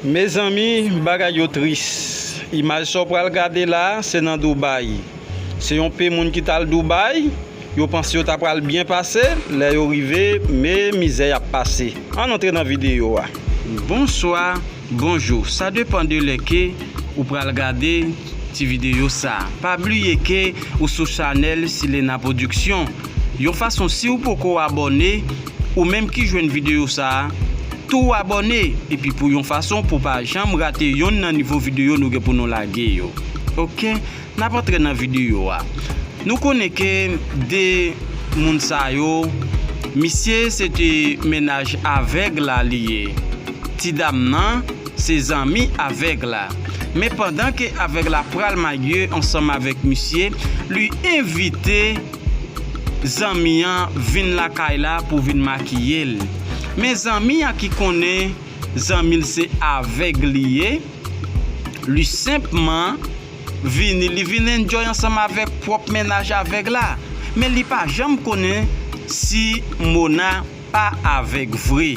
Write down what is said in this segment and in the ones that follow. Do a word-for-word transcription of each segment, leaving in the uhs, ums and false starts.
Mezanmi, bagay yo tris. Imaj sa w pral gade la, se nan Dubai. Se yon pe moun ki t al Dubai, yo panse yo ta pral byen pase, lè yo rive, men mizè y ap pase. Ann antre nan videyo a. Bonswa, bonjou, sa depan de lè ke ou pral gade ti videyo sa. Pa bliye ke ou sou chanèl Silena Production. Yon fason, si w poko abòne, ou menm ki jwenn videyo sa, tou abòne, epi pou yon fason pou pa janm rate yonn nan nouvo videyo nou gen pou nou lage yo. Oke, n ap antre nan videyo a. Nou konnen ke de moun sa yo, misye se te mennaj avèg la li ye. Ti dam nan se zanmi avèg la. Men pandan ke avèg la pral marye ansanm avèk misye, li envite zanmi an vin lakay la pou vin makiye l. Men zanmi an ki konnen zanmi l se avèg li ye, li senpman vini, li vin enjoy ansanm avèk pwòp mennaj avèg la. Men li pa janm konnen si Mona pa avèg vre.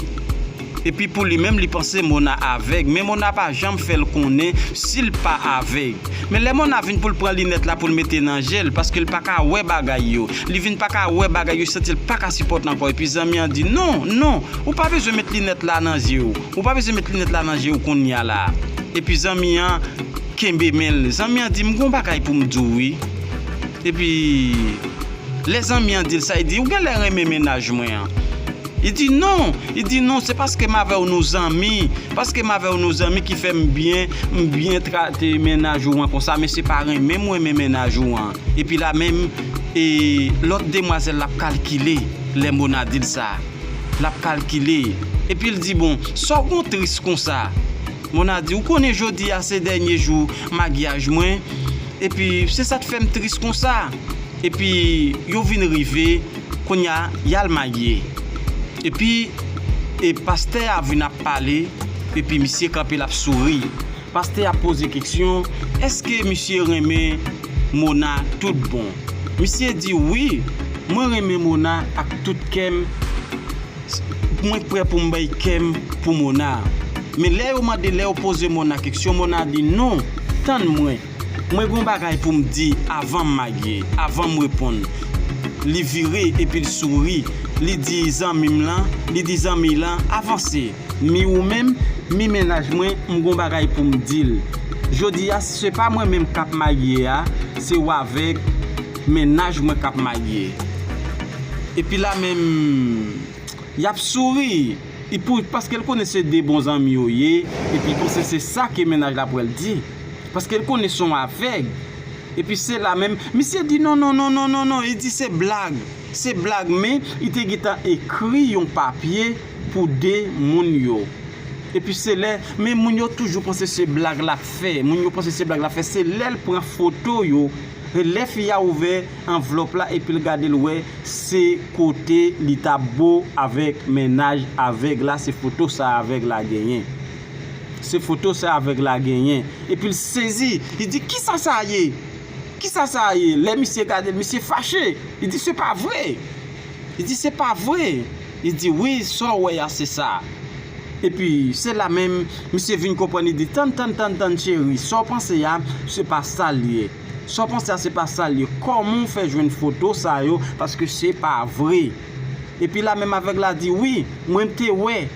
Epi pou li menm, li panse Mona avèg, men Mona pa janm fè l konnen si l pa avèg. Men lè Mona vin pou l pran linèt la pou l mete nan je l, paske l pa ka wè bagay yo. Li vin pa ka wè bagay yo, li santi l pa ka sipòte ankò. Epi zanmi an di, "Non, non, ou pa bezwen met linèt la nan je w. Ou pa bezwen met linèt la nan je w kounye a la." Epi zanmi an kenbe men l. Zanmi an di, "M gon bagay pou m di w, wi." Epi lè zanmi an di l sa, li di, "Ou genlè renmen mennaj mwen an." Li di, "Non." Li di, "Non, se paske m avè w nou zanmi. Paske m avè w nou zanmi ki fè m byen, m byen trate mennaj ou an konsa, men se pa renmen m renmen mennaj ou an." Epi la menm, e, lòt demwazèl la ap kalkile lè Mona di l sa. L ap kalkile. Epi l di, "Bon, sa w gon tris konsa?" Mona di, "Ou konnen jodi a se dènye jou maryaj mwen, epi se sa k fè m tris konsa." Epi yo vin rive, kounye a, y al marye. Epi, e pastè a vin ap pale, epi misye kanpe, l ap souri. Pastè a poze kesyon, "Èske misye renmen Mona tout bon?" Misye di, "Wi, mwen renmen Mona ak tout kè m. Mwen prè pou m bay kè m pou Mona." Men lè yo mande, lè yo poze Mona kesyon, Mona di, "Non, tann mwen. Mwen gon bagay pou m di avan m marye, avan m reponn." Li vire epi l souri. Li di zanmi m lan, li di zanmi lan, "Avanse. Mi ou menm, mi mennaj mwen, m gon bagay pou m di l. Jodi a, se pa mwen menm k ap marye a, se w avèk mennaj mwen k ap marye." Epi la menm, y ap souri. E pou, paske l konnen se de bon zanmi yo ye, epi l panse se sa ke mennaj la pral di. Paske l konnen se yon avèg. Epi se la menm, misye di, "Non, non, non, non, non, non." Li di, "Se blag. Se blag." Men li te gentan ekri yon papye pou de moun yo. Epi se lè, men moun yo toujou panse se blag l ap fè. Moun yo panse se blag l ap fè. Se lè l pran foto yo, lè fi a ouvè anvlòp la epi l gade, l wè se kote li t ap bo avèk mennaj avèg la, se foto sa avèg la genyen. Se foto sa avèg la genyen. Epi l sezi, li di, "Kisa sa ye? Kisa sa ye?" Lè misye gade l, misye fache. Li di, "Se pa vre." Li di, "Se pa vre." Li di, "Wi, sa w wè a, se sa." Epi, se la menm, misye vin konprann, li di, "Tann, tann, tann, tann, cheri, sa w panse a, se pa sa l ye. Sa w panse a, se pa sa l ye. Kòman w fè jwenn foto sa yo, paske se pa vre?" Epi la menm avèg la di, "Wi, mwen te wè.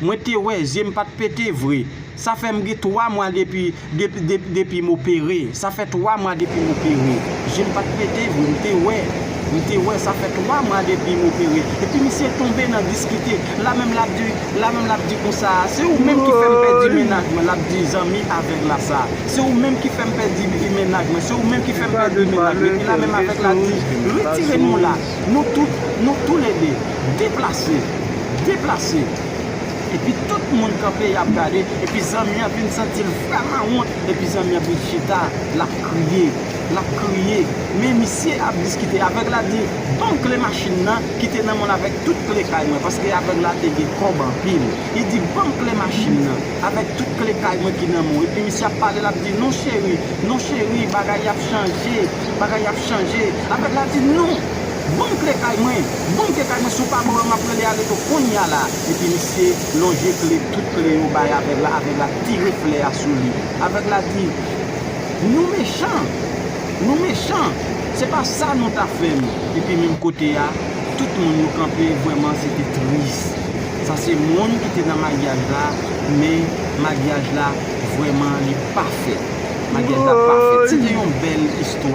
Mwen te wè, zye m pa t pete vre. Sa fè m gen twa mwa depi, depi, depi, depi m opere. Sa fè twa mwa depi m opere. Zye m pa t pete vre, m te wè. M te wè, sa fè twa mwa depi m opere." Epi misye tonbe nan diskite. La menm l ap di, la menm l ap di konsa, "Se ou menm ki fè m pèdi mennaj mwen," l ap di zanmi avèg la sa. "Se ou menm ki fè m pèdi mennaj mwen. Se ou menm ki fè m pèdi mennaj mwen." Epi la menm avèg la di, "Retire nou la. Nou tout, nou toulede. Deplase. Deplase." Epi tout moun kanpe, y ap gade. Epi zanmi an vin santi l vrèman wont. Epi zanmi an vin chita, l ap kriye. L ap kriye. Men misye ap diskite. Avèg la di, "Ban m kle machin nan ki te nan men l avèk tout kle kay mwen." Paske avèg la te gen kòb anpil. Li di, "Ban m kle machin nan avèk tout kle kay mwen ki nan men w." Epi misye ap pale, l ap di, "Non, cheri, non, cheri, bagay ap chanje. Bagay ap chanje." Avèg la di, "Non." Ban m kle kay mwen, ban m kle kay mwen, si w pa ban mwen, m ap rele Areto kounye a la. Epi misye lonje kle, tout kle yo bay avèg la, avèg la tire flè a sou li. Avèg la di, nou mechan, nou mechan, se pa sa nou ta fè m. Epi menm kote a, tout moun yo kanpe, vrèman se te tris. Sa se moun ki te nan maryaj la, men maryaj la vrèman li pa fèt. Maryaj la pa fèt. Se te yon bèl istwa.